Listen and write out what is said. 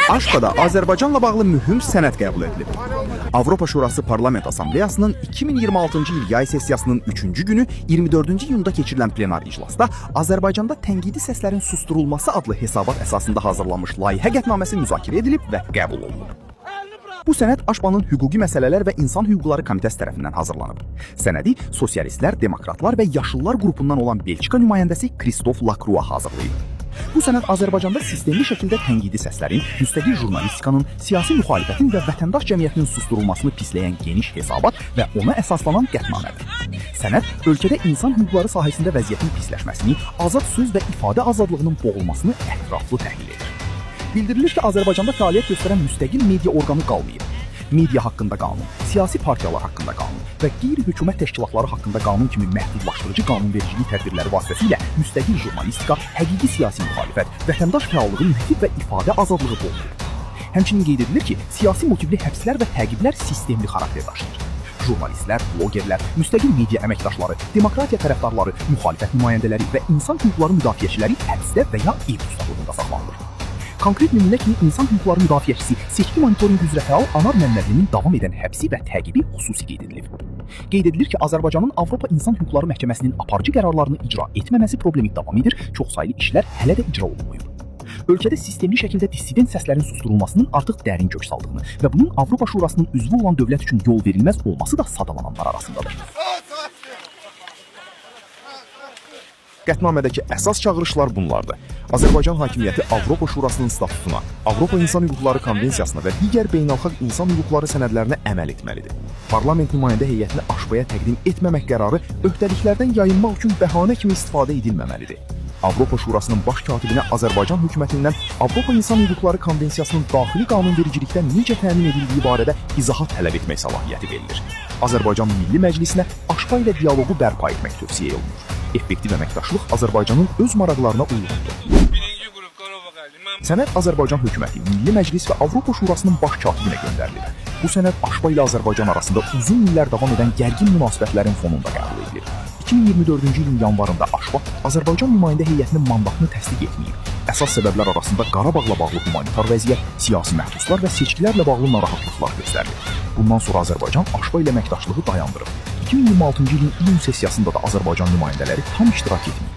AŞPA-da Azərbaycanla bağlı mühüm sənəd qəbul edilib. Avropa Şurası Parlament Assambleyasının 2026-cı il yay sessiyasının 3-cü günü 24-cü iyunda keçirilən plenar iclasda Azərbaycanda tənqidi səslərin susdurulması adlı hesabat əsasında hazırlanmış layihə qətnaməsi müzakirə edilib və qəbul olunub. Bu sənəd AŞPA-nın Hüquqi Məsələlər və İnsan Hüquqları Komitəsi tərəfindən hazırlanıb. Sənədi sosialistlər, demokratlar və yaşıllar qrupundan olan Belçika nümayəndəsi Kristof Lakrua hazırlayıb. Bu sənəd Azərbaycanda sistemli şəkildə tənqidi səslərin, müstəqil jurnalistikanın, siyasi müxalifətin və vətəndaş cəmiyyətinin susdurulmasını pisləyən geniş hesabat və ona əsaslanan qətnamədir. Sənəd ölkədə insan hüquqları sahəsində vəziyyətin pisləşməsini, azad söz və ifadə azadlığının boğulmasını ətraflı təhlil edir. Bildirilir ki, Azərbaycanda fəaliyyət göstərən müstəqil media orqanı qalmayıb. Media haqqında qanun, siyasi partiyalar haqqında qanun və qeyri-hökumət təşkilatları haqqında qanun kimi məhdudlaşdırıcı qanunvericilik tədbirləri vasitəsilə müstəqil jurnalistika, həqiqi siyasi müxalifət, vətəndaş fəallığı mühiti və ifadə azadlığı boğulub. Həmçinin qeyd edilir ki, siyasi motivli həbslər və təqiblər sistemli xarakter daşıyır. Jurnalistlər, blogerlər, müstəqil media əməkdaşları, demokratiya tərəfdarları, müxalifət nümayəndələri və insan hüquqları müdafiəçiləri həbsdə və ya ev tutaqlığında saxlanılır. Konkret nümunə kimi insan hüquqları müdafiəçisi, seçki monitorinqi üzrə fəal Anar Məmmədlinin davam edən həbsi və təqibi xüsusi qeyd edilib. Qeyd edilir ki, Azərbaycanın Avropa İnsan Hüquqları Məhkəməsinin aparıcı qərarlarını icra etməməsi problemi davam edir, çoxsaylı işlər hələ də icra olunmayıb. Ölkədə sistemli şəkildə dissident səslərin susdurulmasının artıq dərin kök saldığını və bunun Avropa Şurasının üzvü olan dövlət üçün yol verilməz olması da sadalananlar arasındadır. Qətnamədəki əsas çağırışlar bunlardır. Azərbaycan hakimiyyəti Avropa Şurasının statusuna, Avropa İnsan Hüquqları Konvensiyasına və digər beynəlxalq insan hüquqları sənədlərinə əməl etməlidir. Parlament nümayəndə heyətini AŞPA-ya təqdim etməmək qərarı öhdəliklərdən yayınmaq üçün bəhanə kimi istifadə edilməməlidir. Avropa Şurasının baş katibinə Azərbaycan hökumətindən Avropa İnsan Hüquqları Konvensiyasının daxili qanunvericilikdə necə təmin edildiyi barədə izahat tələb etmək səlahiyyəti verilir. Azərbaycan Milli Məclisinə AŞPA ilə dialoqu bərpa etmək tövsiyə olunur. Effektiv əməkdaşlıq Azərbaycanın öz maraqlarına uyğundur. Birinci grup Qarabağ 50. Mən Sənəd Azərbaycan hökuməti, Milli Məclis və Avropa Şurasının baş katibinə göndərilir. Bu sənəd AŞPA ilə Azərbaycan arasında uzun illər davam edən gərgin münasibətlərin fonunda qəbul edilir. 2024-cü ilin yanvarında AŞPA Azərbaycan nümayəndə heyətinin mandatını təsdiq etməyib. Əsas səbəblər arasında Qarabağla bağlı humanitar vəziyyət, siyasi məhbuslar və seçkilərlə bağlı narahatlıqlar göstərilir. Bundan sonra Azərbaycan AŞPA ilə əməkdaşlığı dayandırıb. 2026-cı ilin iyun sessiyasında da Azərbaycan nümayəndələri tam iştirak etməyib.